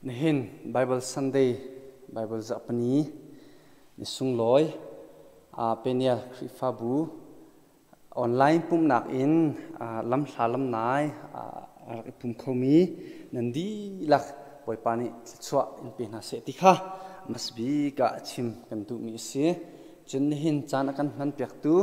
Nihin Bible Sunday, Bible Zarhpini, ni sunglawi Peniel Khrihfabu online pumhnak in lamhla lamnai a rak i pum khomi nan dihlak Bawipa nih thluachuah in pe hna seh ti kha hmasabik ah chim kan duhmi a si. Cun nihin caan a kan hmanpiaktu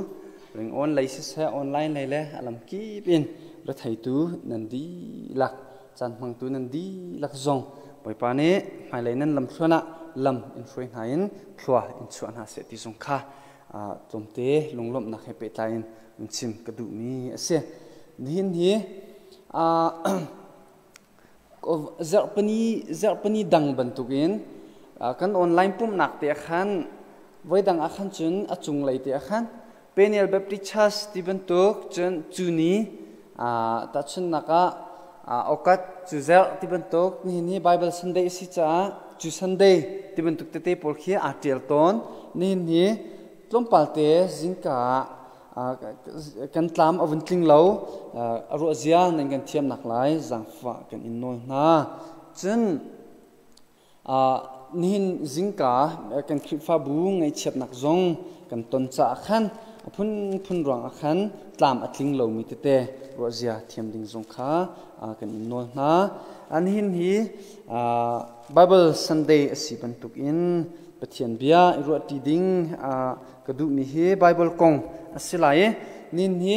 ringawn lei siseh online lei le a lamkip in retheitu nan dihlak caan hmangtu nan dihlak zong Bawipa nih hmailei nan lamthluan ah lam in hruai hna in thlua in chuah hna seh ti zong kha tlawmte lunglawmhnak he pehtlai in vun chim ka duhmi a si. Nihin hi zarhpini dang bantukin kan online pumhnak te ah khan voidang ah khan cun a cunglei te ah khan Peniel Baptist Church ti bantuk cun cu ni tahchunhnak ah okat cu zerh ti bantuk nihin hi Bible Sunday a si caah cu Sunday ti bantuk tete pawl khi aa ṭial tawn. Nihin hi tlawmpal te zingka ah kan tlam a vun tling lo, a ruahzia nan kan thiamnak lai zaangfah kan in nawl hna. Cun Nihin zingka kan Khrihfabu ngaihchiatnak zong kan ton caah khan a phunphun ruangah khan tlam a tling lomi tete ruahzia thiam ding zong kha kan in nawl hna. Nihin hi Bible Sunday a si bantukin Pathian bia i ruahṭi ding ka duhmi hi Bible kong a si lai i nihin hi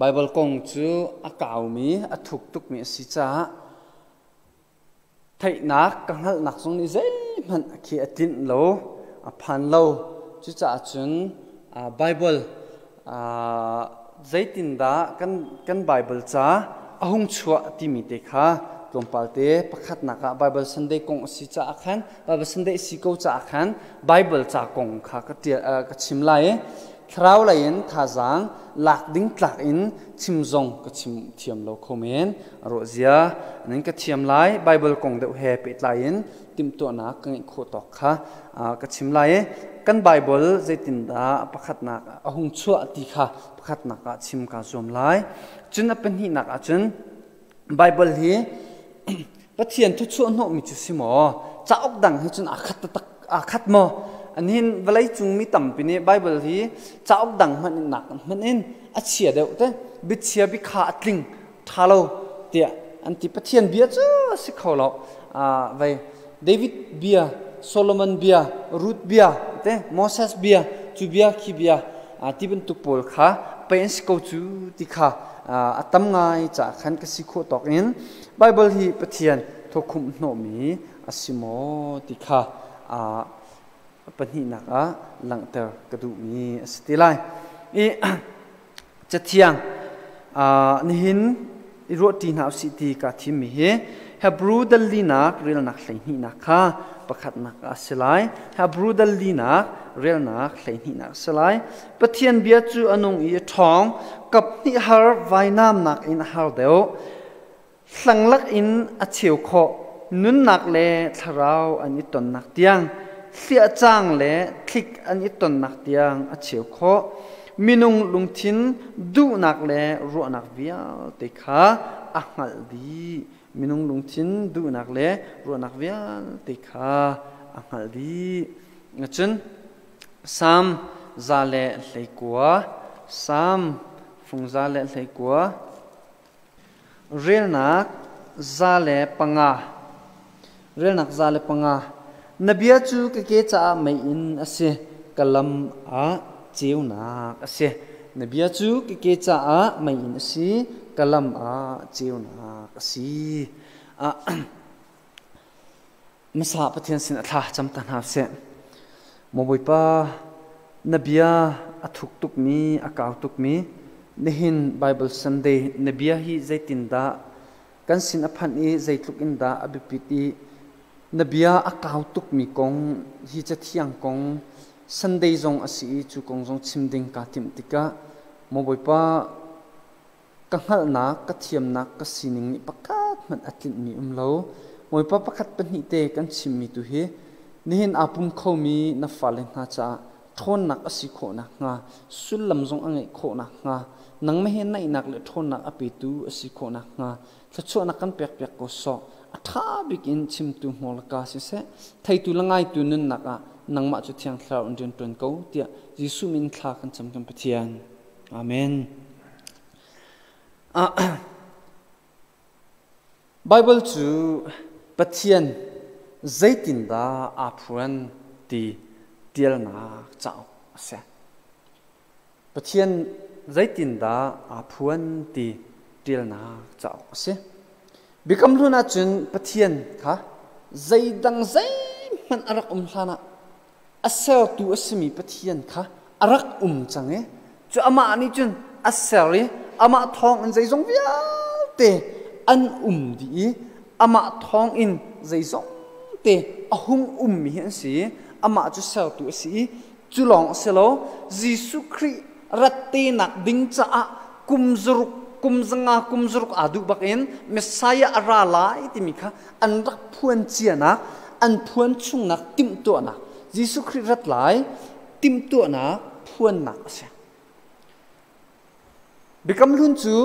Baibal kong cu a kaumi, a thuk tukmi a si caah theihnak ka hngalhnak zong nih zeihmanh a khi a tlinh lo, a phan lo. Cucaah cun Baibal zeitindah kan Baibal ca a hung chuah timi te kha tlawmpal te pakhatnak ah Baibal Sunday kong a si caah khan Baibal Sunday a si ko caah khan Baibal ca kong kha ka chim lai i Thlarau lei in thazaang lak ding tlak in chim zong ka chim thiam lo kho men. A ruah zia nan ka thiam lai. Bible kong deuh he pehtlai in timhtuahnak ka ngeih khawh tawk kha ka chim lai i kan Bible zeitindah pakhatnak a hung chuah ti kha pakhatnak ah chim kaa zuam lai. Cun a pahnihnak ah cun Bible hi Pathian thuchuah hnawhmi cu si maw? Cauk dang hi cun aa khat taktak aa khat maw? Nihin vawleicung mi tampi nih Bible hi cauk dang hmanh in nak hmanh in a chia deuh te, biachia bikha a tling ṭha lo tiah an ti. Pathian bia cu a si kho lo. Vei David bia, Solomon bia, Ruth bia, te Moses bia, cu bia khi bia ti bantuk pawl kha pei an si ko cu ti kha a tam ngai caah khan ka si khawh tawk in Bible hi Pathian thawkhumh hnawhmi a si maw ti kha pahnihnak ah langhter ka duhmi a si ti lai. I Cathiang nihin i ruahṭi hna usih ti kaa thimmi hi Hebrew dallinak relnak 12nak kha pakhatnak ah a si lai. Hebrew dallinak relnak 12nak a si lai. Pathian bia cu a nung i a ṭhawng, kap hnih har vainamnak in a har deuh. Hlanglak in a cheu khawh, nunnak le thlarau an i tonnak tiang, hliahcang le thlik an i tonnak tiang a cheu khawh. Minung lungthin duhnak le ruahnak vialte kha a hngalh dih. Minung lungthin duhnak le ruahnak vialte kha a hngalh dih. Cun Salm 119, Salm fung 119, Relnak 105. Relnak 105. Na bia cu ka ke caah meiinn a si, ka lam ah ceunak a si. Na bia cu ka ke caah meiinn a si, ka lam ah ceunak a si. Hmasa Pathian sin a thla cam ta hna sih. Maw Bawipa, na bia a thuk tukmi, a kau tukmi, nihin Bible Sunday na bia hi zeitindah kan sin a phanh i zeitluk in dah a biapit i na bia a kau tukmi kong, hi Cathiang kong, Sunday zong a si i cu kong zong chim ding kaa timh tikah, Maw Bawipa, Ka hngalhnak, ka thiamnak, ka sining nih pakhat hmanh a tlinhmi um lo. Bawipa pakhat pahnih te kan chimmi tu hi nihin aa pum khomi na fale hna caah ṭhawnnak a si khawh nakhnga, sullam zong a ngeih khawh nakhnga, nangmah he naihnak le ṭhawnnak a petu a si khawh nakhnga, thluachuahnak kan pekpiak ko sawh. A ṭha bik in chimtu hmurka siseh, theitu le ngaitu nunnak ah nangmah cu Thiang Thlarau in rian ṭuan ko tiah Jesuh min thla kan cam kan Pathian. Amen. Baibal cu Pathian zeitindah aa phuan ti ṭialnak cauk a si. Pathian zeitindah aa phuan ti ṭialnak cauk a si. Biakam Hlun ahcun Pathian kha zeidang zeihmanh a rak um hlanah a sertu a simi Pathian kha a rak um cang i cu amah nih cun a ser i amah thawng in zeizong vialte an um dih i amah thawng in zeizong te a hung ummi hi an si i amah cu sertu a si i cu lawng a si lo, Jesuh Khrih rat tenak ding caah kum zaruk kum zanga kum zaruk aa duh bak in Messiah a ra lai timi kha an rak phuan cianak, an phuan chungnak, timhtuahnak, Jesuh Khrih rat lai timhtuahnak phuannak a si. Biakam Hlun cu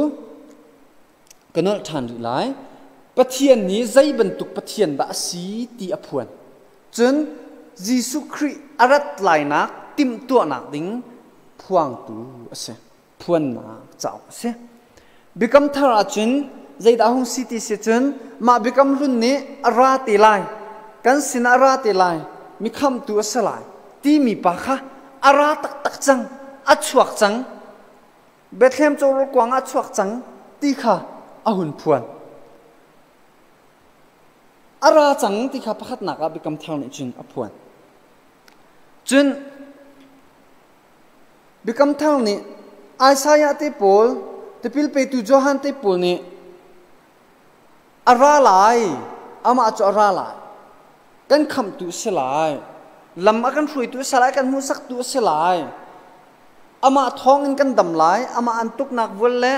ka nolh ṭhan rih lai. Pathian nih zei bantuk Pathian dah a si ti a phuan. Cun Jesuh Khrih a rat lainak timhtuahnak ding phuangtu a si. Phuannak cauk a si. Biakam Thar ahcun zeidah hung si ti si cun mah Biakam Hlun nih a ra te lai, kan sinah a ra te lai, mi khamhtu a si lai timi pa kha a ra taktak cang, a chuak cang, Bethlehem cawrawl kuang ah chuak cang ti kha a hun phuan. A ra cang ti kha pakhatnak ah Biakam Thar nih cun a phuan. Cun Biakam Thar nih Isaiah te pawl, tipil petu Johan te pawl nih a ra lai, amah cu a ra lai, kan khamhtu a si lai, lam a kan hruaitu a si lai, kan hmuhsaktu a si lai, amah thawngin kan dam lai, amah an tuknak vual le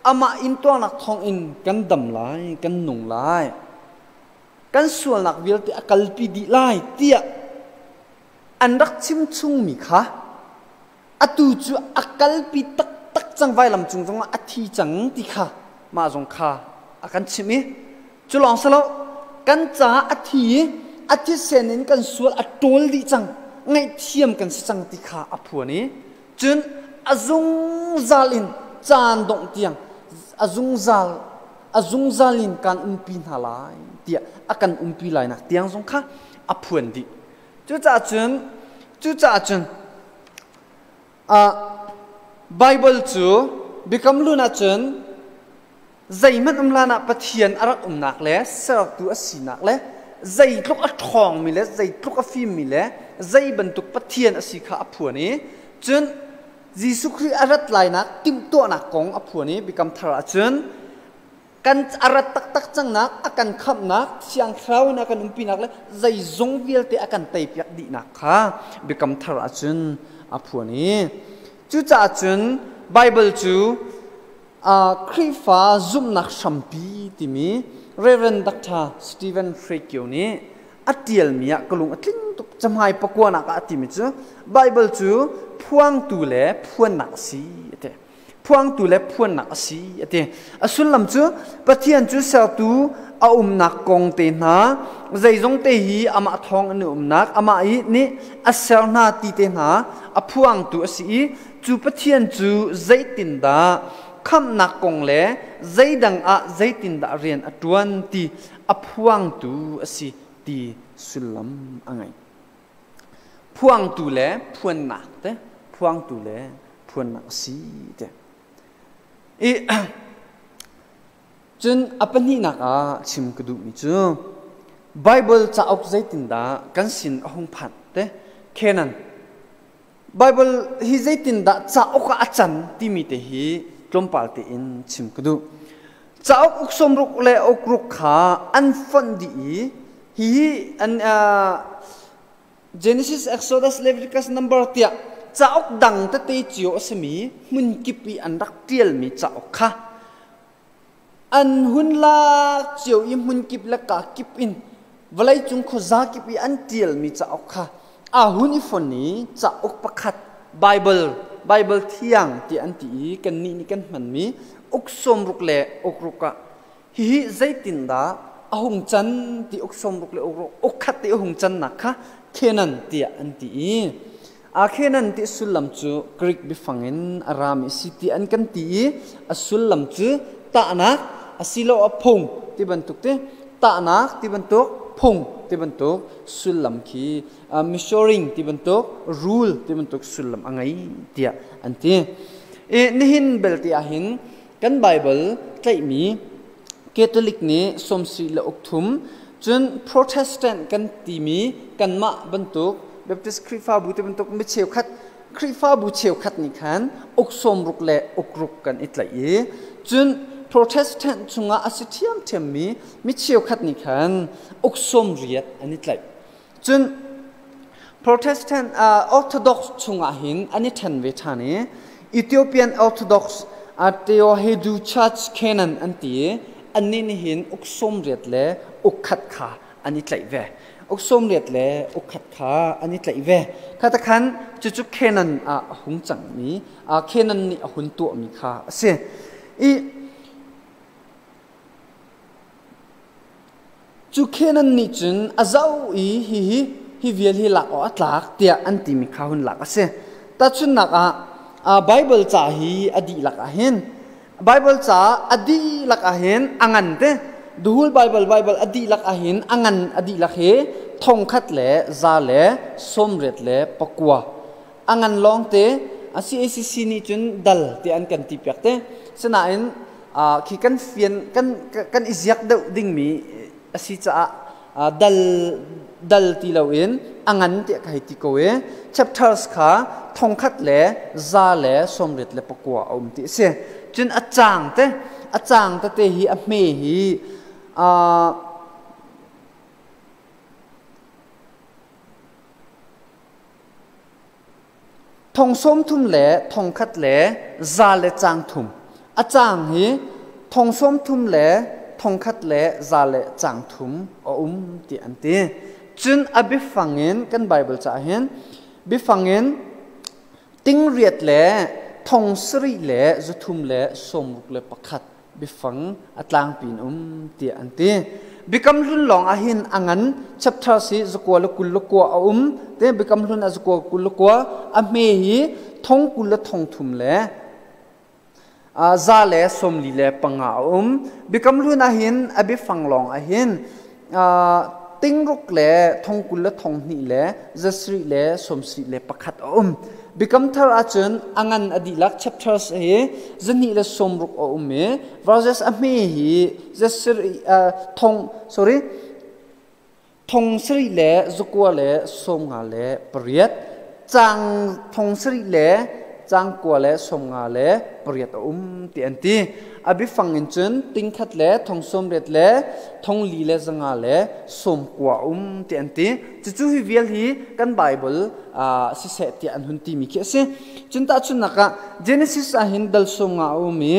amah intuarnak thawngin kan dam lai, kan nung lai, kan sualnak vialte a kalpi dih lai tiah an rak chim chungmi kha atu cu a kalpi taktak cang, vailam cung zongah a thi cang ti kha mah zong kha a kan chimh i cu lawng si lo, kan caah a thi i a thisen in kan sual a ṭawl dih cang, ngaihthiam kan si cang ti kha a phuan i cun a zungzal in caan dongh tiang a zungzal a zungzal in kan umpi hna lai tiah a kan umpi lai nak tiang zong kha a phuan dih. Cucaah cun Bible cu Biakam Hlun ahcun zeihmanh um hlan ah Pathian a rak umnak le sertu a sinak le zeitluk a ṭhawngmi le zeitluk a fimmi le zei bantuk Pathian a si kha a phuan i cun Jesuh Khrih a rat lainak timhtuahnak kong a phuan i Biakam Thar ahcun kan a rat taktak cangnak, a kan khamhnak, Thiang Thlarau in a kan umpinak le zeizong vialte a kan teipiak dihnak kha Biakam Thar ahcun a phuan i cucaah cun Bible cu Khrihfa zumhnak hrampi timi Reverend Dr. Stephen Frekio nih a ṭialmi ah ka lung a tling tuk. Cahmai pakuanak ah a timi cu Bible cu phuangtu le phuannak a si a ti. Phuangtu le phuannak a si a ti. A sullam cu Pathian cu sertu a umnak kong te hna, zeizong te hi amah thawng an umnak, amah i nih a ser hna ti te hna a phuangtu a si i cu Pathian cu zeitindah khamhnak kong le zeidang ah zeitindah rian a ṭuan ti a phuangtu a si ti sullam a ngei. Phuangtu le phuannak te, phuangtu le phuannak a si te. I cun a pahnihnak ah chim ka duhmi cu Bible cauk zeitindah kan sin a hung phanh te, Canon Bible hi zeitindah cauk ah a can timi te hi tlawmpal tein chim ka duh. Cauk uk sawmruk le ukruk kha an fonh dih i hihi an Genesis, Exodus, Leviticus, Number tiah cauk dang tete cio a simi hmun kip i an rak ṭialmi cauk kha an hun lak cio i hmun kip le ka kip in vawleicung khuaza kip i an ṭialmi cauk kha aa hun i fon i cauk pakhat. Pakhat Bible, Bible thiang ti an ti i kannih nih kan hmanmi uk 60 le uk ruk ah hihi zeitindah a hung can ti uk 60 le uk ruk uk khat ti a hung cannak kha Canon tiah an ti i a Canon ti sullam cu Greek biafang in a rami si ti an kan ti i a sullam cu tahnak asiloah phung ti bantuk te tahnak ti bantuk phung ti bantuk sullam khi measuring ti bantuk rule ti bantuk sullam a ngei tiah an ti. I nihin belte ah hin kan Bible tlaihmi Catholic nih sawmsarih le uk thum, cun Protestant kan timi kanmah bantuk Baptist Khrihfabu ti bantuk mi cheukhat Khrihfabu cheukhat nih khan uk 60 le uk ruk kan i tlaih i cun Protestant chungah a si ṭhiamṭhiammi mi cheukhat nih khan uk 80 an i tlaih. Cun Protestant Orthodox chungah hin an i ṭhen ve ṭhan i Ethiopian Orthodox Tewahedo Church Canon an ti i annih nih hin uk 80 le uk khat kha an i tlaih ve. Uk 80 le uk khat kha an i tlaih ve. Kha khan cucu Canon ah a hung cangmi, Canon nih a hun tuahmi kha a si. I Cu Canaan nih cun a zoh i hihi hi vial hi lak awk a tlak tiah an timi kha hun lak a si. Tahchunhnak ah Baibal ca hi a dihlak ah hin Baibal ca a dihlak ah hin a ngan te the whole Bible Bible a dihlak ah hin a ngan a dihlak hi thongkhat le 189 a ngan lawng te a CACC nih cun dal ti an kan ti piak te. Sinain khi kan fian kan kan i ziak deuh dingmi a si caah dal dal ti loin a ngan tiah ka hei ti ko i chapters kha thongkhat le 189 a um ti a si. Cun a caang te a caang tete hi a hme hi Thong 30 le thong khat le za le caang thum. A caang hi thong 30 le thong khat le za le caang thum a um ti an ti. Cun a biafang in kan Bible caah hin biafang in ting riat le thong sarih le zathum le sawmruk le pakhat biafang a tlangpi in um tiah an ti. Biakam Hlun lawng ah hin a ngan chapter si zakua le kul le kua a um te Biakam Hlun ah zakua kul le kua a hme hi thong kul le thong thum le za le sawmli le panga a um. Biakam Hlun ah hin a biafang lawng ah hin tingruk le thongkul le thonghnih le zasarih le sawmsarih le pakhat a um. Biakam Thar ahcun a ngan a dihlak chapters hi zahnih le sawmruk a um i verses a hme hi zasarih thong sorry thong sarih le zakua le sawmnga le pariat cang thong sarih le cang kua le sawmnga le pariat a um ti an ti. A biafang in cun tingkhat le thong sawmriat le thong li le zanga le sawmkua um ti an ti. Cucu hi vial hi kan Bible siseh tiah an hun timi khi a si. Cun tahchunhnak ah Genesis ah hin dal sawmnga a um i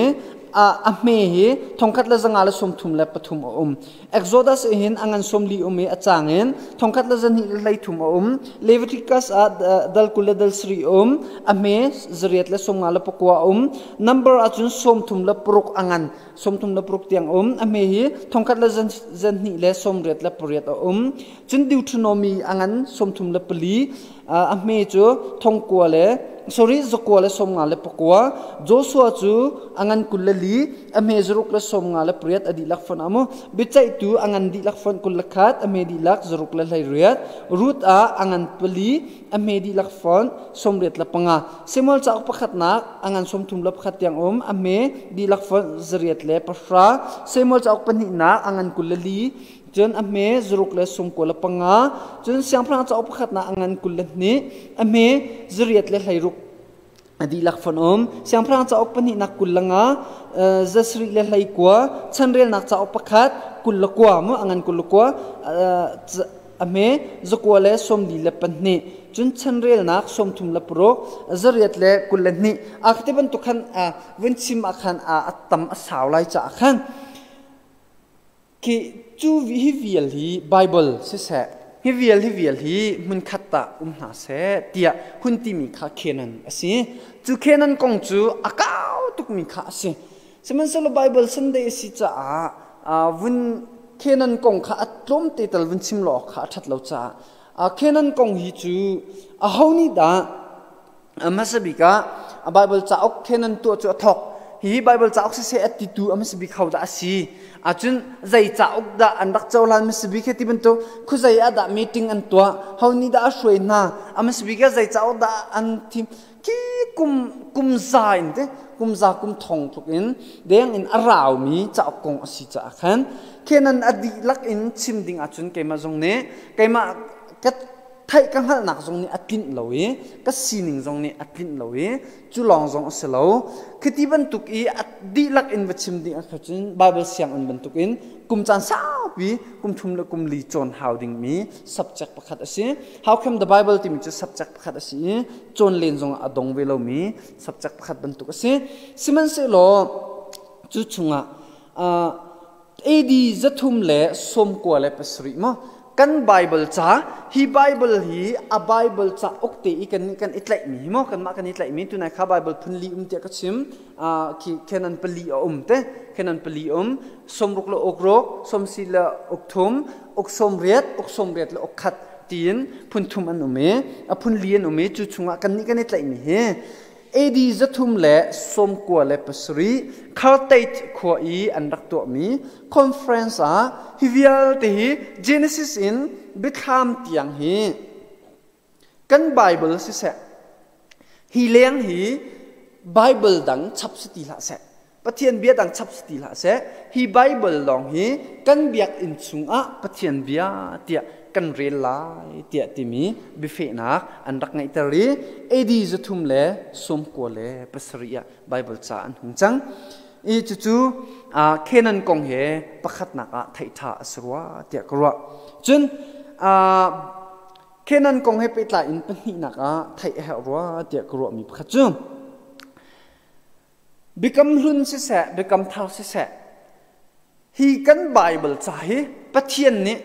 a hme hi thongkhat le zanga le sawmthum le pathum a um. Exodus hin a ngan 40 um i a cang in thongkhat le zahnih le hleithum a um. Leviticus ah dal kul le dal sarih um. A hme zariat le 51 le pakua a um. Number ahcun 36 le paruk a ngan 36 le paruk tiang um. A hme hi thongkhat le zahnih le sawmriat le pariat a um. Cun Deuteronomy a ngan 34 le pali. A hme cu thongkua le sorry zakua le 51 le pakua. Joshua cu a ngan kul le li. A hme zaruk le 58 le pariat a dihlak fon amu. Biaceihtu a ngan dihlak fon kul le khat. A hme dihlak zaruk le hleiriat. Ruth ah a ngan pali. A hme dihlak fon 85 le panga. Samuel cauk pakhatnak a ngan 31 le pakhat tiang um. A hme dihlak fon zariat le pahra. Samuel cauk pahnihnak a ngan kul le li. Cun a hme zaruk le sawmkua le panga. Cun siangpahrang cauk pakhatnak a ngan kul le hnih. A hme zariat le hleiruk a dihlak fon um. Siangpahrang cauk pahnihnak kul le nga, zasarih le hleikua, chanrelnak cauk pakhat kul le kua mu a ngan kul le kua, a hme zakua le sawmli le pahnih, cun chanrelnak sawmthum le paruk, zariat le kul le hnih. A ti bantuk khan vun chim ah khan a tam a sau lai caah khan khi cu hi vial hi Bible siseh. Hi vial hi vial hi hmunkhat tah um hna seh tiah hun timi kha Canaan a si. Cu Canaan kong cu a kau tukmi kha a si. Sihmanhsehlaw Bible Sunday a si caah vun Canaan kong kha a tlawmte tal vun chim lo awk kha a ṭhat lo caah Canaan kong hi cu aho nih dah hmasa bik ah Bible cauk Canaan tuah cu a thawk. Hihi Bible cauk siseh a titu a hmasa bik ho dah a si? Ahcun zei cauk dah an rak cohlan hmasa bik he ti bantuk khuazei ah dah meeting an tuah, ho nih dah a hruai hna, a hmasa bik ah zei cauk dah an thim. Khi kum kum za in te kum za kum thong tluk in deng in a raumi cauk kong a si caah khan Canaan a dihlak in chim ding ahcun keimah zong nih keimah ka theih ka hngalhnak zong nih a tlinh lo i ka sining zong nih a tlinh lo i cu lawng zong a si lo. Khiti bantuk i a dihlak in va chim ding ah cun Bible sianginn bantuk in kum caan saupi kum thum le kum li cawn hau dingmi subject pakhat a si. How come the Bible timi cu subject pakhat a si i cawn len zong a dong ve lomi subject pakhat bantuk a si. Sihmanhsehlaw cu chungah AD 397 maw kan Bible ca hi Bible hi a Bible ca uk te i kan kan i tlaihmi hi maw kanmah kan i tlaihmi tunai kha Bible phun li um tiah ka chim khi Canon pali a um te Canon pali um 60 le uk ruk 94 le uk thum uk 80 uk 80 le uk khat tiin phun thum an um i a phun li an um i cu chungah kan nih kan i tlaihmi hi AD 397 Carthage khua i an rak tuahmi conference ah hi vialte hi Genesis in Biathlam tiang hi kan Bible siseh hi leng hi Bible dang chap si ti hlah seh, Pathian bia dang chap si ti hlah seh, hi Bible lawng hi kan biakinn chungah Pathian bia tiah kan rel lai tiah timi biafehnak an rak ngeihter i AD 397 ah Bible ca an hung cang. I cucu Canaan kong he pakhatnak ah theih ṭha a si rua tiah ka ruah. Cun Canaan kong he pehtlai in pahnihnak ah theih a herh rua tiah ka ruahmi pakhat cu Biakam hlun siseh, biakam thar siseh, hi kan Bible ca hi Pathian nih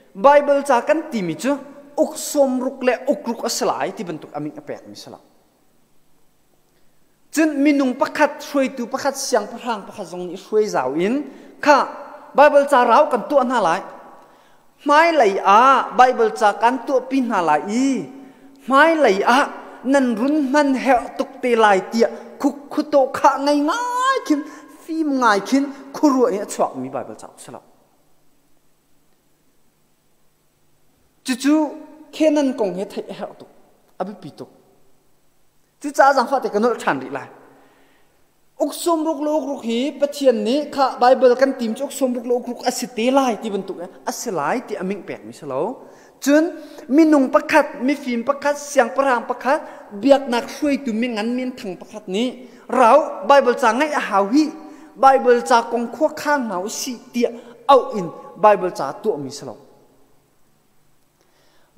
Bible ca kan timi cu uk sawmruk le ukruk a si lai ti bantuk a min a pekmi si lo. Cun minung pakhat, hruaitu pakhat, siangpahrang pakhat zong nih hruai zau in kha Bible ca rau kan tuah hna lai. Hmailei ah Bible ca kan tuahpi hna lai i hmailei ah nan run hman herh tuk te lai tiah khukhuto khah ngei ngai khin fim ngai khin khuaruah in a chuakmi Bible cauk si lo. Cucu Canaan kong he theih a herh tuk, a biapi tuk. Cucaah zaangfah te ka nolh ṭhan rih lai. Uk sawmruk le ukruk hi Pathian nih kha Bible kan tim cu uk sawmruk le ukruk a si te lai ti bantuk a si lai ti a ming pekmi si lo. Cun minung pakhat, mifim pakhat, siangpahrang pakhat, biaknak hruaitu mingan minthang pakhat nih rau Bible ca ngaih a hau hi Bible ca kong khua khang hna u sih tiah auh in Bible ca tuahmi si lo.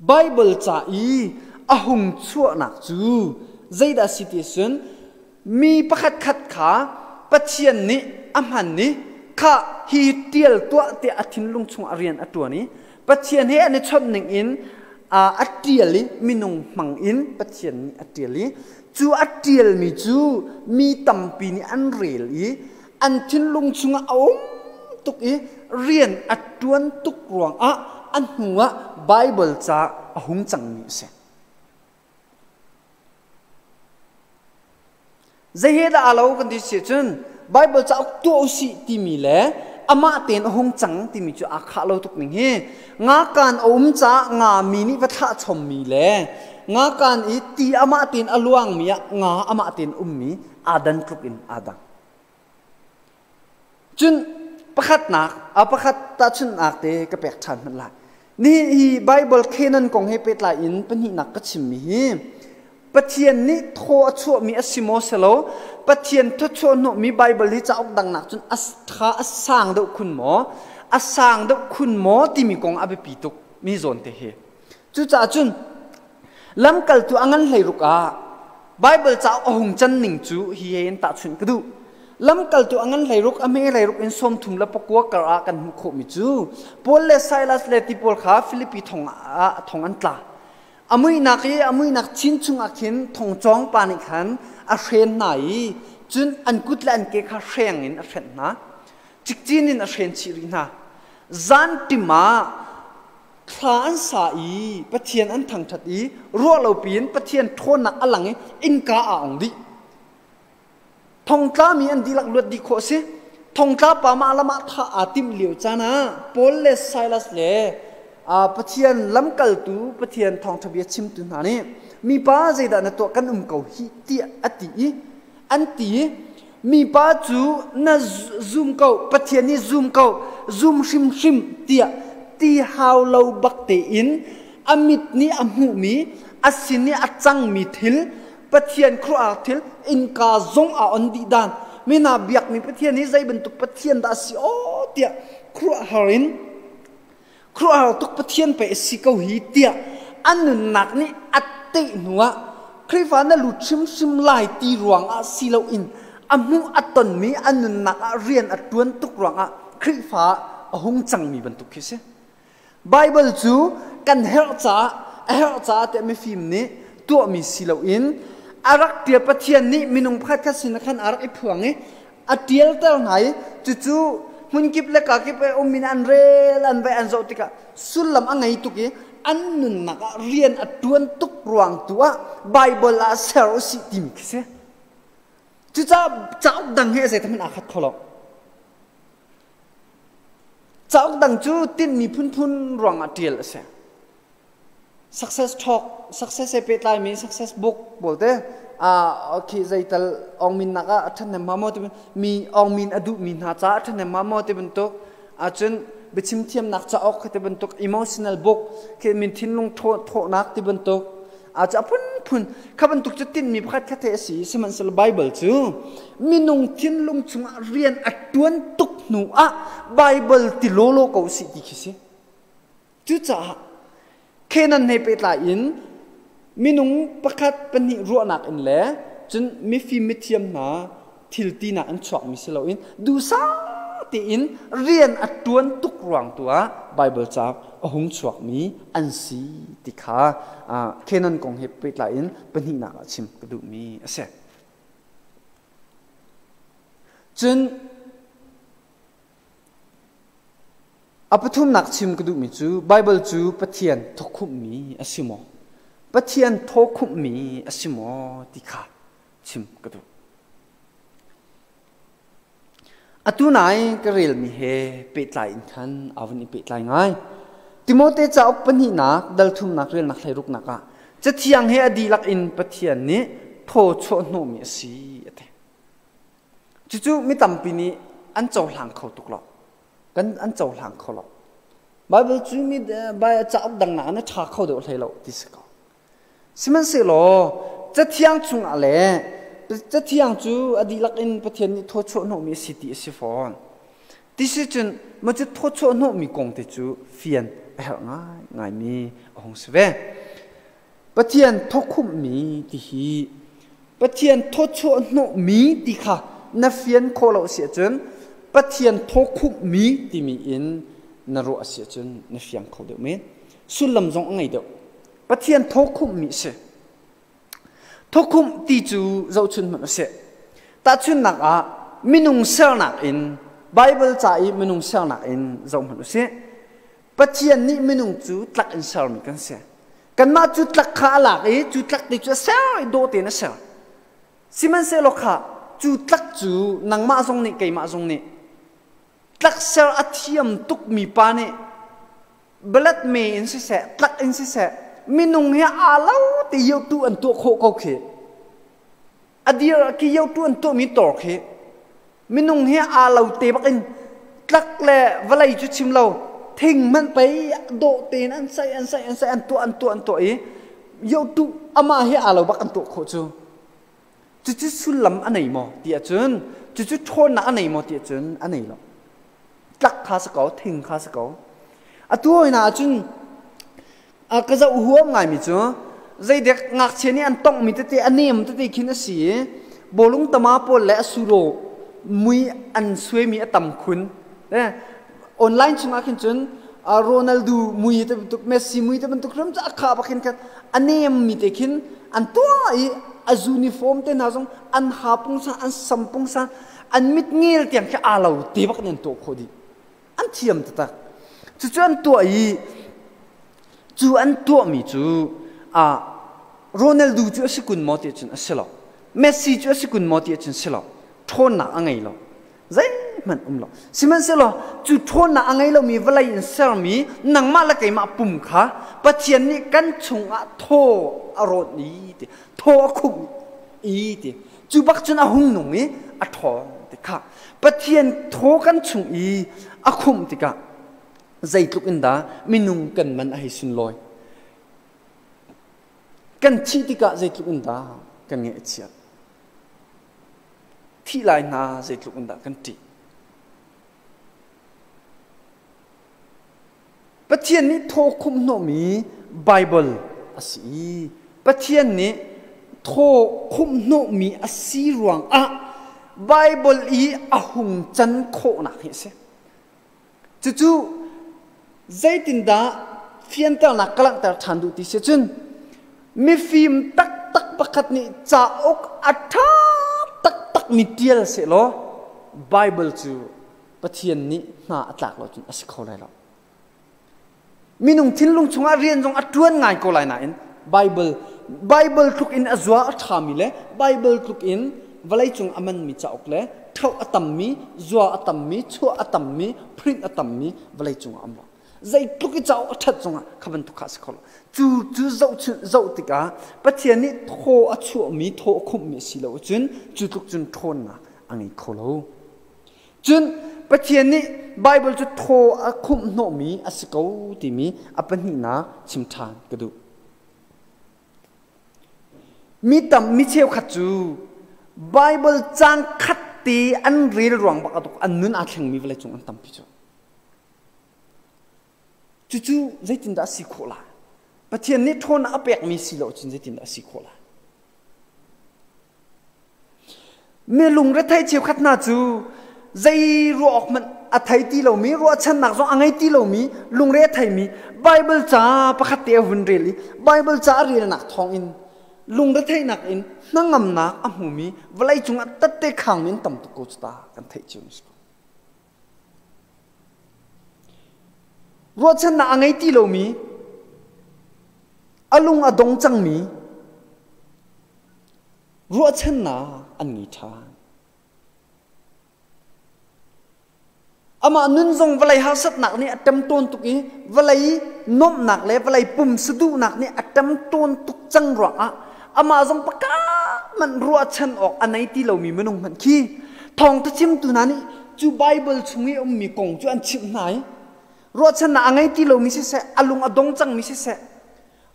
Baibal ca i a hung chuahnak cu zeidah a si ti cun mi pakhatkhat kha Pathian nih a hman i kha hi ṭial tuah tiah a thinlung chungah rian a ṭuan i Pathian he an i chawnh ning in a ṭial i minung hmang in Pathian nih a ṭial i cu a ṭialmi cu mi tampi nih an rel i an thinlung chungah a um tuk i rian a ṭuan tuk ruangah a hnuah Baibal ca a hung cangmi a si. Zei he dah aa lo kan ti si cun Baibal cauk tuah usih timi le amah tein a hung cang timi cu aa khah lo tuk ning hi. Ngakan a um caah nga mi nih va thlah chommi le ngakan i ti amah tein a luangmi ah nga amah tein ummi aa dan tluk in aa dang. Cun pakhatnak, a pakhat tahchunhnak te ka pek ṭhan hmanh lai. Nihin hi Bible Canon kong he pehtlai in pahnihnak ka chimmi hi Pathian nih thaw a chuahmi a si maw si lo, Pathian thawchuah hnawhmi Bible hi cauk dangnak cun a tha a sang deuh khun maw, a sang deuh khun maw timi kong a biapi tuk mi zawn te hi. Cucaah cun lamkaltu a ngan hleiruk ah Bible cauk a hung can ning cu hi he in tahchunh ka duh. Lamkaltu a ngan 16 a hme 16 in 39 kar ah kan hmuh khawhmi cu Paul le Silas le ti pawl kha Filipi thong ah thong an tla. A muihnak i a muihnak chin chungah khin thongcawng pa nih khan a hren hna i cun an kut le an ke kha hreng in a hrenh hna. Cikcin in a hren chih rih hna. Zan tim ah thla an sa i Pathian an thangṭhat i ruah lo piin Pathian ṭhawnnak a lang i innka aa ong dih. Thongtlami an dihlak luat dih khawh a si. Thongtla pa mah lam ah thah aa timh lio caan ah Paul le Silas le Pathian lamkaltu Pathian thawngṭha bia chimtu hna nih mipa zeidah na tuah kan um ko hih tiah a ti i an ti i mipa cu na zum ko Pathian nih zum ko zum hrimhrim tiah ti hau lo bak tein a mit nih a hmuhmi a sin i a cangmi thil Pathian khuaruahhar thil innka zong aa on dih dan mi hna biakmi Pathian hi zei bantuk Pathian dah a si aw tiah khuaruahhar in khuaruahhar tuk Pathian pei a si ko hi tiah an nunnak nih a teh hnuah Khrihfa na lut hrimhrim lai ti ruangah si loin a hmuh a tonmi a nunnak ah rian a ṭuan tuk ruangah Khrihfa a hung cangmi bantuk khi si. Baibal cu kan herh caah a herh caah tiah mifim nih tuahmi si loin a rak ṭial Pathian nih minung pakhat khat sin khan a rak i phuang i a ṭialter hna i cucu hmunkip le kakip i um in an rel an vai an zoh tikah sullam a ngei tuk i an nunnak ah rian a ṭuan tuk ruang tu ah Baibal ah ser u sih timi khi si. Cucaah cauk dang he zeithmanh aa khat kho lo. Cauk dang cu tinhmi phunphun ruangah ṭial a si. Success talk, success he pehtlaimi success book pawl te khi zeital awngmin nak ah a ṭhahnem hnga maw ti mi awngmin a duhmi hna caah a ṭhahnem hnga maw ti bantuk ahcun biachim thiamnak cauk ti bantuk emotional book khi min thinlung thawhnak ti bantuk a cu a phunphun kha bantuk cu tinhmi pakhat khat he a si sihmanhsehlaw Bible cu minung thinlung chungah rian a ṭuan tuk hnu ah Bible ti lawlaw ko sih ti khi si cucaah Canaan he pehtlai in minung pakhat pahnih ruahnak in le cun mifim mithiam hna thil tinak in chuakmi si loin duhsah tein rian a ṭuan tuk ruang tu ah Bible ca a hung chuakmi an si ti kha Canon kong he pehtlai in pahnihnak ah chim ka duhmi a si. Cun a pathumnak chim ka duhmi cu Bible cu Pathian thawkhumhmi a si maw? Pathian thawkhumhmi a si maw ti kha chim ka duh. Atu nai ka relmi he pehtlai in khan aa vun i pehtlai ngai. Timote cauk pahnihnak dal thumnak relnak hleiruknak ah Cathiang he a dihlak in Pathian nih thaw chuah hnawhmi a si a ti. Cucu mi tampi nih an cohlang kho tuk lo. Kan an cohlang kho lo. Bible cu mi cauk dang nak in a ṭha kho deuh hlei lo ti si ko. Sihmanhsehlaw Cathiang chungah le Cathiang cu a dihlak in Pathian nih thawchuah hnawhmi a si ti a si fawn. Ti si cun maw cu thawchuah hnawhmi kong te cu fian a herh ngaingaimi a hung si ve. Pathian thawkhumhmi ti hi Pathian thawchuah hnawhmi ti kha na fian khawh lo si ahcun Pathian thawkhumhmi timi in na ruah a si ahcun na fiang kho deuh men. Sullam zong a ngei deuh. Pathian thawkhumhmi a si. Thawkhumh ti cu zohchun hmanh a si. Tahchunhnak ah minung sernak in Bible ca i minung sernak in zoh hmanh u sih. Pathian nih minung cu tlak in sermi kan si. Kanmah cu tlak kha a lak i cu tlak te cu a ser i dawh tein a ser. Sihmanhsehlaw kha cu tlak cu nangmah zong nih keimah zong nih tlak ser a thiam tukmi pa nih Balat me in siseh, tlak in siseh, minung hi aa lo te yotu an tuah khawh ko khi. A dir ki yotu an tuahmi tor khi. Minung hi aa lo te bak in tlak le vawlei cu chim lo thing hmanh pei dawh tein an sai an sai an sai an tuah an tuah an tuah i yotu amah hi aa lo bak an tuah khawh cu. Cucu sullam a nei maw ti ahcun cucu ṭhawnnak a nei maw ti ahcun a nei lo. Tlak kha si ko, thing kha si ko. Atu hoi hna ahcun ka zoh huam ngaimi cu zeidek ngakchia nih an tonghmi tete a nem tete khin a si i bawlung tama pawl le a suro Mui an suaimi a tam khun. Online chungah khin cun Ronaldo mui te bantuk, Messi mui te bantuk hrim cu a kha bak hin khan a nem mi te khin an tuah i a uniform te hna zong an ha pungsan, an sam pungsan, an mit ngel tiang khi aa lo te bak in an tuah khawh dih. An thiam taktak. Cucu an tuah i cu an tuahmi cu Ronaldo cu a si kun maw ti ahcun a si lo. Messi cu a si kun maw ti ahcun si lo. Ṭhawnnak a ngei lo. Zeihmanh um lo. Sihmanhsehlaw cu ṭhawnnak a ngei lomi vawlei in sermi nangmah le keimah pum kha Pathian nih kan chungah thaw a rawnh i ti, thaw a khumh i ti. Cu bak cun a hung nung i a ṭhawng ti kha. Pathian thaw kan chung i a khumh tikah zeitluk in dah minung kan man a hei sunlawi. Kan thih tikah zeitluk in dah kan ngaih a chiat. Thih lai hna zeitluk in dah kan ṭih. Pathian nih thaw khumh hnawhmi Baibal a si i Pathian nih thaw khumh hnawhmi a si ruangah Baibal i a hung can khawhnak hi a si. Cucu zeitindah fianternak ka langhter ṭhan duh ti si cun mifim taktak pakhat nih cauk a ṭha taktakmi ṭial sehlaw Baibal cu Pathian nih hna a tlak lo cun a si kho lai lo. Minung thinlung chungah rian zong a ṭuan ngai ko lai nain Baibal Baibal tluk in a zua a ṭhami le Baibal tluk in vawleicung a manmi cauk le ṭhoh a tammi, zua a tammi, chuah a tammi, print a tammi vawleicung ah a um lo. Zeitluk i cauk a ṭhat zongah kha bantuk kha a si kho lo. Cu cu zohchunh zoh tikah Pathian nih thaw a chuahmi, thaw a khumhmi a si lo ahcun cu tluk cun ṭhawnnak a ngei kho lo. Cun Pathian nih Baibal cu thaw a khumh hnawhmi a si ko timi a pahnihnak chim ṭhan ka duh. Mi tam mi cheukhat cu Baibal caang khat te an rel ruang bak ah an nun aa thlengmi vawleicung an tampi cu. Cucu zeitindah a si khawh lai? Pathian nih ṭhawnnak a pekmi si lo cun zeitindah a si khawh lai? Mi lungrethei cheukhat hna cu zei ruah awk hmanh a thei ti lomi, ruahchannak zong a ngei ti lomi, lungre a theimi Baibal ca pakhat te a vun rel i Baibal ca a relnak thawngin lungretheihnak in hnangamnak a hmumi vawleicung ah tatte khangmi an tam tuk ko cu ta kan theih cio mi si ko. Ruahchannak a ngei ti lomi, a lung a dong cangmi, ruahchannak an ngei ṭhan. Amah nun zong vawlei harsatnak nih a ṭemṭawn tuk i vawlei nuamhnak le vawlei pum saduhnak nih a ṭemṭawn tuk cang ruangah amah zong pakhat hmanh ruahchan awk a nei ti lomi minung hmanh khi thawngṭha chimtu hna nih cu Baibal chung i a ummi kong cu an chimh hna i ruahchannak a ngei ti lomi siseh a lung a dong cangmi siseh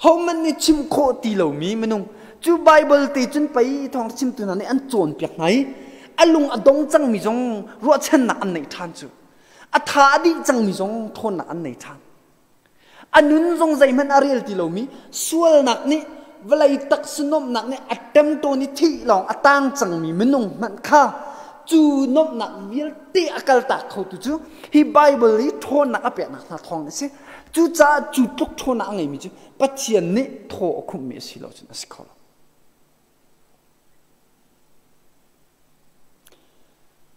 hohmanh nih chim khawh ti lomi minung cu Baibal te cun pei thawngṭha chimtu hna nih an cawnpiak hna i a lung a dong cangmi zong ruahchannak an neih ṭhan cu a tha a dih cangmi zong ṭhawnnak an nei ṭhan a nun zong zeihmanh a rel ti lomi sualnak nih vawlei taksa nuamhnak nih a ṭemṭawn i thih lawng a tang cangmi minung hmanh kha cu nuamhnak vialte a kaltak khotu cu hi Baibal i ṭhawnnak a peknak hna thawng a si. Cucaah cu tluk ṭhawnnak a ngeimi cu Pathian nih thaw a khumhmi a si lo cun a si kho lo.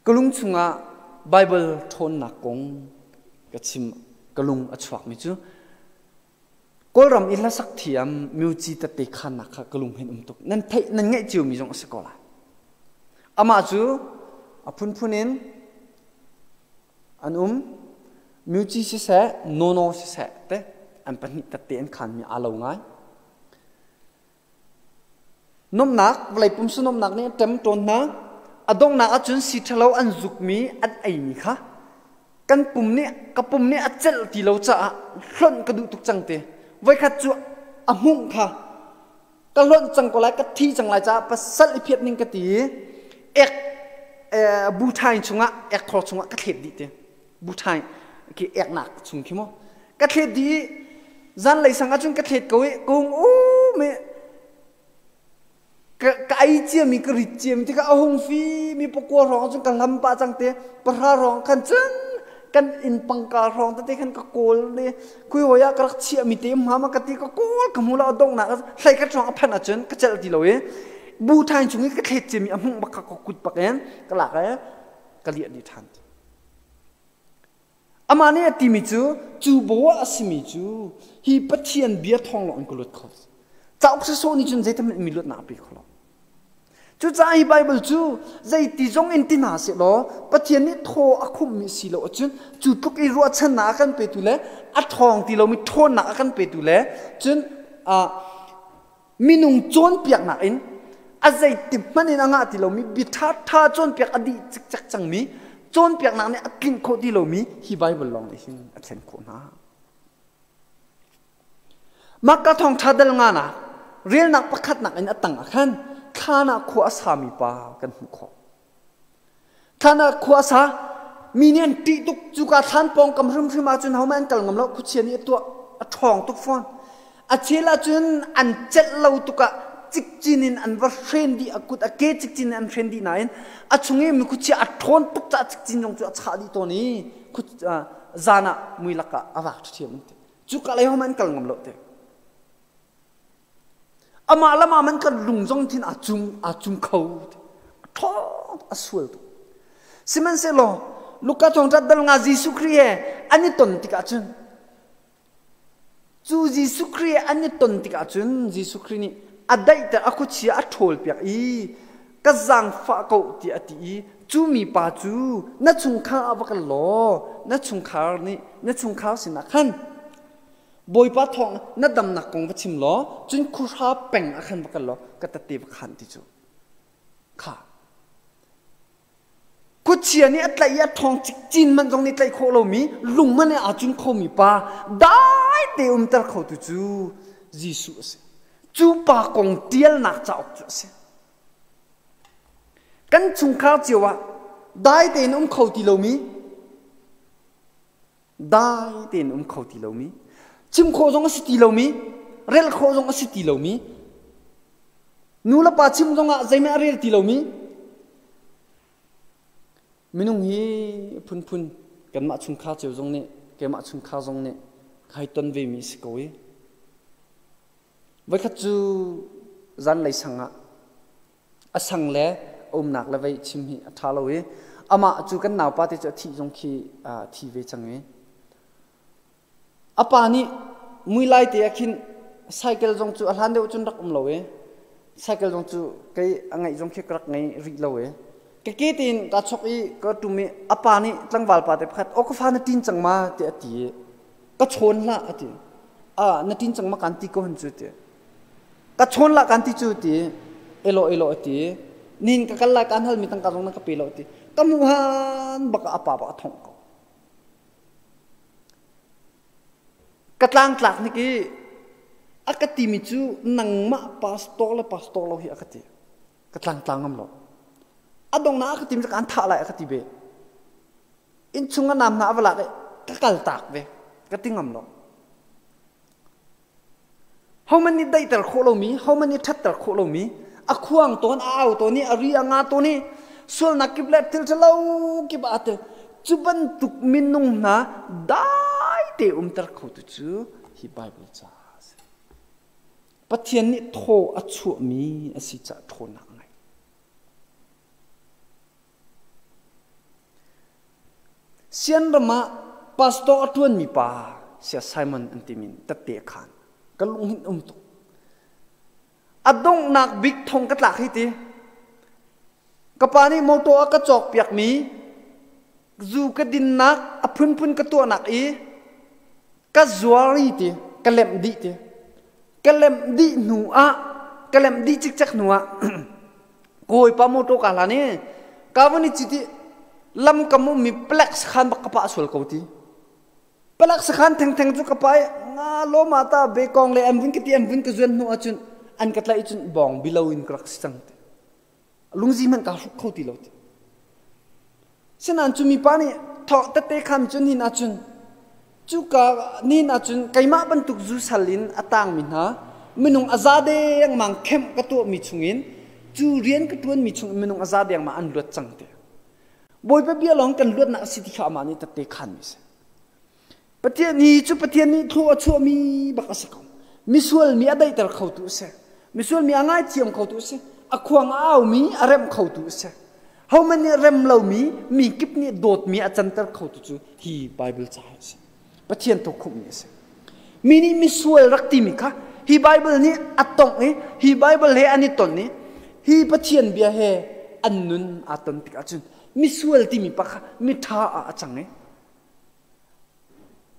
Ka lung chungah Baibal ṭhawnnak kong ka chim ka lung a chuakmi cu Kawlram i hlasak thiam Myuci tette khannak kha ka lung hin um tuk. Nan theih nan ngaih ciomi zong a si ko lai. Amah cu a phunphun in an um. Myuci siseh, Nono siseh te an pahnih tette an khanmi aa lo ngai. Nomnak, vawlei pumsa nomnak nih a ṭem tawn hna. A donghnak ahcun si ṭhalo an zukmi, an eimi kha kan pum nih ka pum nih a celh ti lo caah hlonh ka duh tuk cang ti. Voikhat cu a hmuh kha ka hlonh cang ko lai, ka thi cang lai caah pasal i phiat ning ka ti i ek buṭhain chungah ek khor chungah ka thlet dih ti. Buṭhain khi eknak chung khi mu. Ka thlet dih i zanlei sang ahcun ka thlet ko i kung um i. Ka ei ciami, ka rit ciami tikah a hung fi mi pakua hrawng cun ka hlam pah cang te. Pahra hrawng khan cun kan inn pangka hrawng tete khan ka kawl le khui hoi ah ka rak chiah mi te hma ma ka ti ka kawl ka hmu lo. Donghnak hlei khat hrawng a phanh ahcun ka celh ti lo i bu thain chung i ka thlet ciami a hmuh bak kha ka kut bak in ka lak i ka liah dih ṭhan. Amah nih a timi cu, cu bo ah a simi cu hi Pathian bia thawng lawng in ka luat kho. Cauk sawsawh nih cun zeithmanh mi luatnak a pe kho lo. Cucaah hi Baibal cu zeiti zong in ti hna sehlaw Pathian nih thaw a khumhmi si lo ahcun cu tluk i ruahchannak a kan petu le a ṭhawng ti lomi ṭhawnnak a kan petu le cun minung cawnpiaknak in a zeiti hmanh in a ngah ti lomi bia ṭhaṭha cawnpiak a dih cikcek cangmi cawnpiaknak nih a tlinh khawh ti lomi hi Baibal lawng nih hin a thlen khawh hna. Mahka thawngṭha dal nganak relnak pakhatnak in a tang ah khan thlan ah khua a sami pa kan hmuh khawh. Thlan ah khua a sa mi nih an ṭih tuk. Cuka thlan pawngkam hrimhrim ahcun hohmanh an kal ngam lo. Khuachia nih a tuah, a ṭhawng tuk fawn. A chel ahcun an celh lo tuk ah cikcin in an va hren dih, a kut a ke cikcin in an hren dih nain a chung i mi khuachia a ṭhawn tuk caah cikcin zong cu a chah dih tawn i zan ah mui lakah a vak ṭhiam an ti. Cuka lei hohmanh an kal ngam lo te. Amah lam ah man kan lung zong thin aa cum, aa cum kho. Ṭhawng a sual tuk. Sihmanhsehlaw Luka thawngṭha dal nga Jesuh Khrih he an i ton tikah cun, cu Jesuh Khrih he an i ton tikah cun Jesuh Khrih nih a daihter, a khuachia a ṭhawlpiak i ka zaangfah ko tiah a ti i cu mipa cu na chungkhar ah va kal law na chungkhar nih na chungkhar sinah khan Bawipa thawng na damnak kong va chim law cun khuhra peng ah khan va kal law ka tette va khan ti cu kha khuachia nih a tlaih i a ṭhawng cikcin hmanh zong nih tlaih khawh lomi lung hmanh aa cun khomi pa dai te umter khotu cu Jesuh a si. Cu pa kong ṭialnak cauk cu a si. Kan chungkhar cio ah dai tein um kho ti lomi, dai tein um kho ti lomi, chim khawh zong a si ti lomi, rel khawh zong a si ti lomi, nu le pa chim zong ah zeihmanh a rel ti lomi minung hi phunphun kanmah chungkhar cio zong nih, keimah chungkhar zong nih kai ton vemi a si ko i voikhat cu zanlei sang ah a sang le a umnak le vei chim hi a ṭha lo i amah cu kan naupa te cu a thih zong khi thi ve cang i a pa nih mui lai te ah khin cycle zong cu a hlan deuh cun rak um lo i cycle zong cu kei a ngeih zong khi ka rak ngei rih lo i ka ke tein kaa chok i ka ṭum i a pa nih tlangval pa te pakhat, "Aw, ka fa, na ṭin cang ma?" tiah a ti i, "Ka chawn hlah," a ti. "A na ṭin cang ma kaan ti ko han cu," ti. "Ka chawn lah kaan ti cu," ti. "Elo, elo," a ti. "Nihin ka kal lai, kaan halmi tangka zong na ka pe lo," ti. Ka hmuh han bak ah a pa bak a thongh ko. Ka tlangtlak nik i a ka timi cu, "Nangmah pastor le pastor lo hi," a ka ti. Ka tlangtla ngam lo. A donghnak a ka timi cu kaan thah lai a ka ti ve. Innchung a nam hna a va lak i ka kal tak ve. Ka ti ngam lo. Hohmanh nih daihter khawh lomi, hohmanh nih ṭhatter khawh lomi, a khuang tawn, a au tawn i a ri a nga tawn i sualnak kip le thil ṭhalo kip ah aa tel. Cu bantuk minung hna dai te umter khotu cu hi Baibal ca a si. Pathian nih thaw a chuahmi a si caah ṭhawnnak a ngei. Sianram ah pastor a ṭuanmi pa Sia Simon an timi tette a khaan. Ka lung hin um tuk. A donghnak bik thong ka tlak hi ti. Ka pa nih motor a ka cawkpiakmi zu ka dinnak a phunphun ka tuahnak i ka zuar i ti ka lemh dih ti. Ka lemh dih hnu ah, ka lemh dih cikcek hnu ah kawipa motor ka hlan i ka vun i cit i lam kam ummi palek sakhan bak ka pah sual ko ti. Palek sakhan thengtheng cu ka pah i nga lawma ta bekong le an vun ka ti, an vun ka zuan hnu ahcun an ka tlaih cun bawng bilo in ka rak si cang ti. Lungzi hmanh kaa hruk kho ti lo ti. Sinain cu mipa nih thawk tete khan cun hin ahcun cuka nihin ahcun keimah bantuk zu sal in a tangmi hna minung a za dengmang kemh ka tuahmi chungin Cu rian ka ṭuanmi chung in minung a za dengmah an luat cang ti. Bawipa bia lawng kan luatnak a si ti kha amah nih tette khanmi a si. Pathian hi cu Pathian nih thlua a chuahmi bak a si ko. Misual mi a daihter khotu a si. Misual mi a ngaithiam khotu a si. A khuang a aumi a remh khotu a si. Hohmanh nih rem lomi, mi kip nih dawtmi a canter khotu cu hi Bible ca hi a si. Pathian thawkkhumhmi a si. Mi nih misual rak timi kha hi Bible nih a tongh i hi Bible he an i ton i hi Pathian bia he an nun aa ton tik ahcun misual timi pa kha miṭha ah a cang i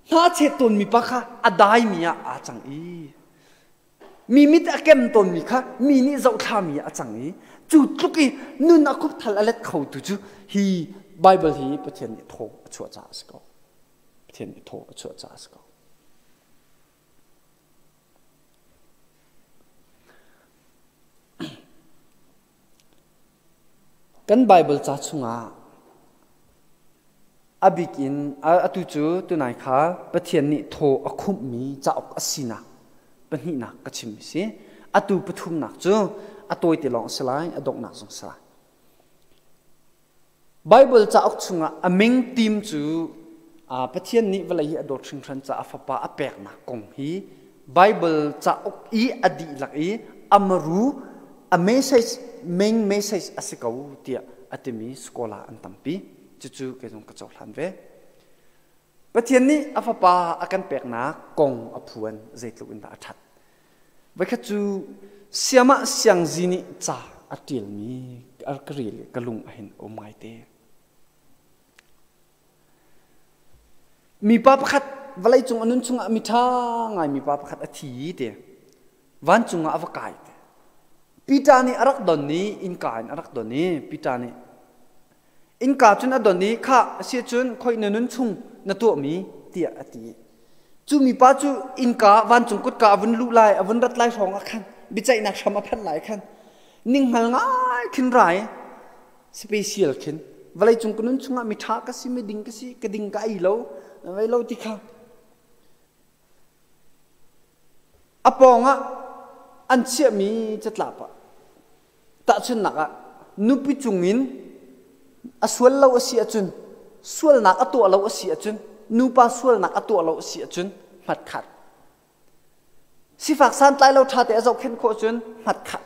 Hnachet tawnmi pa kha a daimi ah aa cang i mi mit a kem tawnmi kha mi nih zohthlami ah a cang i cu tluk i nun a khupthal a let khotu cu hi Bible hi Pathian nih thaw a chuah caah a si ko. Pathian nih thaw a chuah caah a si ko. Kan Bible ca chungah a bik in atu cu tunai kha Pathian nih thaw a khumhmi cauk a sinak pahnihnak ka chimmi si. Atu pathumnak cu a tawite lawng a si lai, a donghnak zong a si lai. Bible cauk chungah a ming team cu Pathian nih vawlei hi a dawt hringhran caah a fapa a peknak kong hi Bible cauk i a dihlak i a maru a message main message a si ko tiah a timi scholar an tampi. Cucu kei zong ka cohlan ve. Pathian nih a fapa a kan peknak kong a phuan zeitluk in dah a ṭhat. Voikhat cu Siamah Siangzi nih ca a ṭialmi ka rel i ka lung a hin um ngaite. Mipa pakhat vawleicung a nun chungah miṭha ngai mipa pakhat a thi ti. Vancung ah a va kai ti. Peter nih a rak don i innka in a rak don i Peter nih innka cun a don i kha a si cun khoi na nun chung na tuahmi tiah a ti. Cu mipa cu innka vancung kutka a vun luh lai a vun rat lai hrawng ah khan biaceihnak hram a phanh lai khan ninghngal ngai khin rai special khin vawleicung ka nun chungah mi ṭha ka si mi ding ka si ka ding ka ei lo vei lo ti kha a pawngah an chiahmi catlap ah tahchunhnak ah nupi cungin a sual lo a si ahcun sualnak a tuah lo a si ahcun nupa sualnak a tuah lo a si ahcun hmatkhat sifak santlai lo ṭha te a zohkhenh khawh cun hmatkhat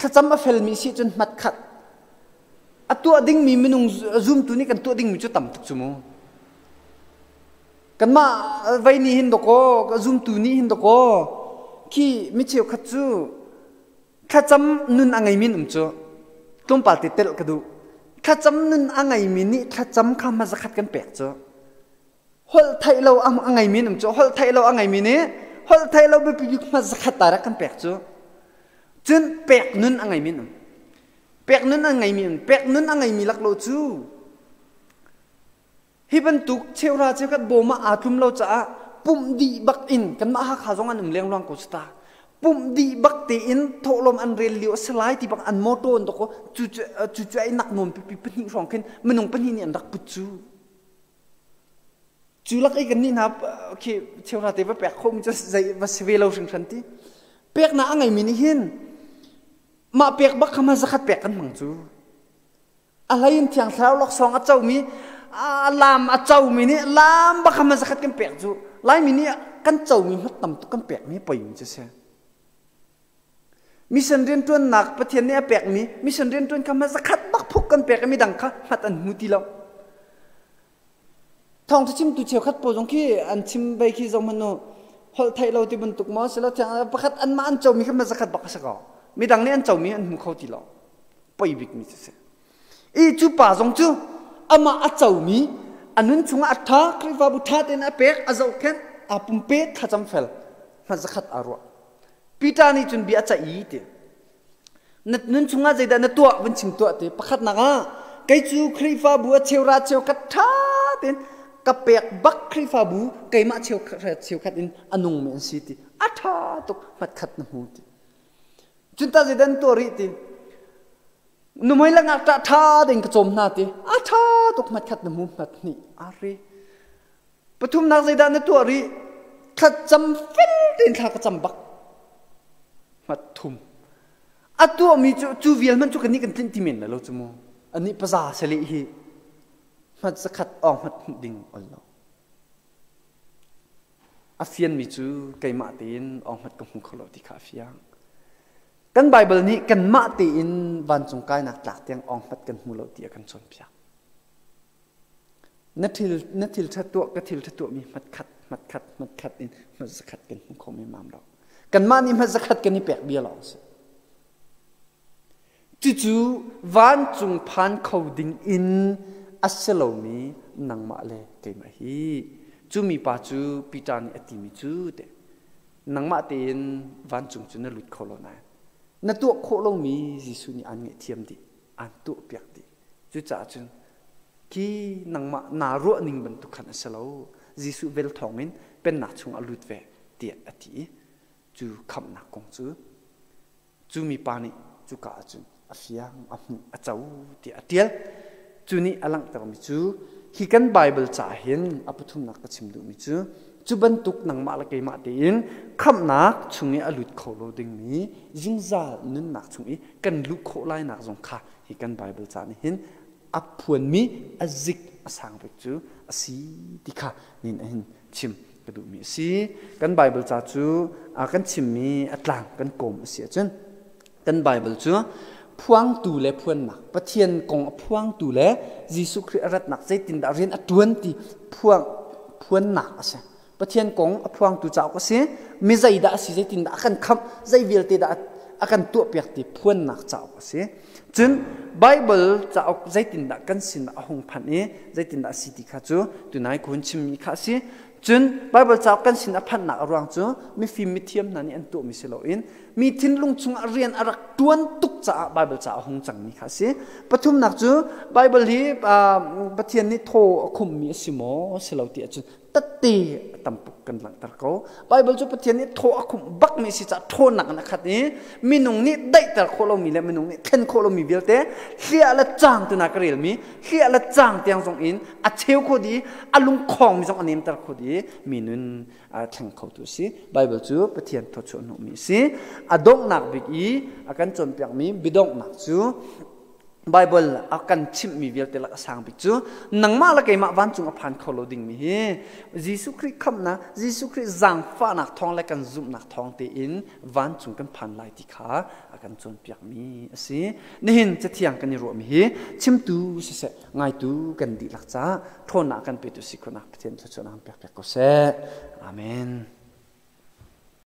Thlacam a felmi si cun hmatkhat. A tuah dingmi minung zumtu nih kan tuah dingmi cu tam tuk cu mu. Kanmah vei nih hin dawkaw, zumtu nih hin dawkaw, khi mi cheukhat cu thlacam nun a ngeimi an um cu. Tlawmpal te telh ka duh. Thlacam nun a ngeimi nih thlacam kha hmazakhat kan pek cu. Holh theih lo a ngeimi an um cu. Holh theih lo a ngeimi nih holh theih lo biapi bik hmazakhat direct kan pek cu. Cun pek nun a ngeimi an um. Pek nun a ngeimi an pek nun a ngeimi laklawh cu hi bantuk cheuhra cheukhat bawm ah aa tlum lo caah pumh dih bak in kanmah Hakha zong an um lengluang ko cu ta. Pumh dih bak tein thawhlawm an rel lio a si lai ti bak an motor an dok cu cu cu ai nak nawn pipi pahnih hrawng khin minung pahnih nih an rak put cu. Cu lak i kan nih hna khi cheuhra te va pek khawhmi cu zei va si ve lo hringhran ti. Peknak a ngeimi nih hin mah pek bak kha ma zakhat pek kan hmang cu. A hlei in thiang thlarau laksawng a comi a lam a comi nih lam bak kha ma zakhat kan pek cu. Laimi nih kan comi hmat tam tuk kan pekmi poi mi cu si. Mission rianṭuannak Pathian nih a pekmi mission rianṭuan kha ma zakhat bak phuk kan pek i midang kha hmat an hmu ti lo. Thawngṭha chimtu cheukhat pawl zong khi an chim bei khi zoh hmanh u. Holh theih lo ti bantuk maw silo thiang pakhat anmah an comi kha zakhat bak a si ko. Midang nih an comi an hmu kho ti lo. Poi bikmi cu si. I cu pa zong cu amah a comi a nun chungah a ṭha Khrihfabu ṭha tein a pek a zohkhenh aa pumpe thlacam fel hma zakhat aa ruah. Peter nih cun bia a ceih i ti. Na nun chungah zeidah na tuah van chim tuah ti. Pakhatnak ah kei cu Khrihfabu a cheura cheukhat ṭha tein ka pek bak Khrihfabu keimah cheukhat in a nungmi an si ti. A ṭha tuk hmatkhat na hmu ti. Cun ta zeidah an tuah rih ti. Numei le ngakṭah ṭha tein ka cawm hna ti. A ṭha tuk hmatkhat na hmu hmat hnih a ri. Pathumnak zeidah na tuah rih? Thlacam fel tein thla ka cam bak. Hmat thum. A tuahmi cu cu vial hmanh cu kannih kan tlinh ti men lai lo cu mu. Anih paza sale hi hmat zakhat awng hmat hmuh ding ol lo. A fianmi cu keimah tein awng hmat ka hmu kho lo ti kha a fiang. Kan Bible nih kanmah tein vancung kainak tlak tiang awng hmat kan hmu lo ti a kan cawnpiak. Na thil na thil ṭha tuah ka thil ṭha tuahmi hmat khat hmat khat hmat khat in hmat zakhat kan hmu kho men mam lo. Kanmah nih hmat zakhat kan i pek bia lawng si. Cucu vancung phan kho ding in a si lomi nangmah le keimah hi. Cu mipa cu Peter nih a timi cu te nangmah tein vancung cu na lut kho lo nain na tuah khawh lomi Jesuh nih aan ngaihthiam dih, aan tuahpiak dih. Cucaah cun khi nangmah naa ruah ning bantuk khan a si lo. Jesuh vel thawngin pennak chung a lut ve tiah a ti i cu khamhnak kong cu cu mipa nih cuka ah cun a fiang a hmuh a co tiah a ṭial. Cu nih a langhtermi cu hi kan Baibal ca hin a pathumnak ka chim duhmi cu cu bantuk nangmah le keimah tein khamhnak chung i a lut kho lo dingmi zungzal nunnak chung i kan luh khawh lainak zong kha hi kan Baibal ca nih hin a phuanmi a zik a sang bik cu a si ti kha nin hin chim ka duhmi a si. Kan Baibal ca cu kan chimmi a tlang kan kawm a si ahcun kan Baibal cu phuangtu le phuannak Pathian kong a phuangtu le Jesuh Khrih a ratnak zeitindah rian a ṭuan ti phuang phuannak a si. Pathian kong a phuangtu cauk a si. Mi zeidah a si zeitindah a kan khamh zei vialte dah a kan tuahpiak ti phuannak cauk a si. Cun Baibal cauk zeitindah kan sinah a hung phanh i zeitindah a si ti kha cu tunai ka hun chimmi kha a si. Cun Baibal cauk kan sin a phanhnak a ruang cu mifim mithiam hna nih an tuahmi si loin mi thinlung chungah rian a rak ṭuan tuk caah Baibal ca a hung cangmi kha a si. Pathumnak cu Baibal hi Pathian nih thaw a khummi a si maw si lo ti ahcun tatte a tampuk kan langhter ko. Bible cu Pathian nih thaw a khumh bakmi si caah ṭhawnnak in a khat i minung nih daihter khawh lomi le minung nih thlen khawh lomi vialte hliah le caang tuna ka relmi hliah le caang tiang zong in a cheu kho dih a lungkhawngmi zong a nemter kho dih mi nun a thleng khotu a si. Bible cu Pathian thawchuah hnawhmi a si. A donghnak bik i a kan cawnpiakmi biadonghnak cu Bible a kan chimhmi vialte lak a sang bik cu nangmah le keimah vancung a phan kho lo dingmi hi Jesuh Khrih khamhnak, Jesuh Khrih zaangfahnak thawng le kan zumhnak thawng tein vancung kan phan lai ti kha a kan cawnpiakmi a si. Nihin cathiang kan i ruahmi hi chimtu siseh ngaitu kan dihlak caah ṭhawnnak kan petu si khawhnak Pathian thluachuahnak pek piak ko seh. Amen.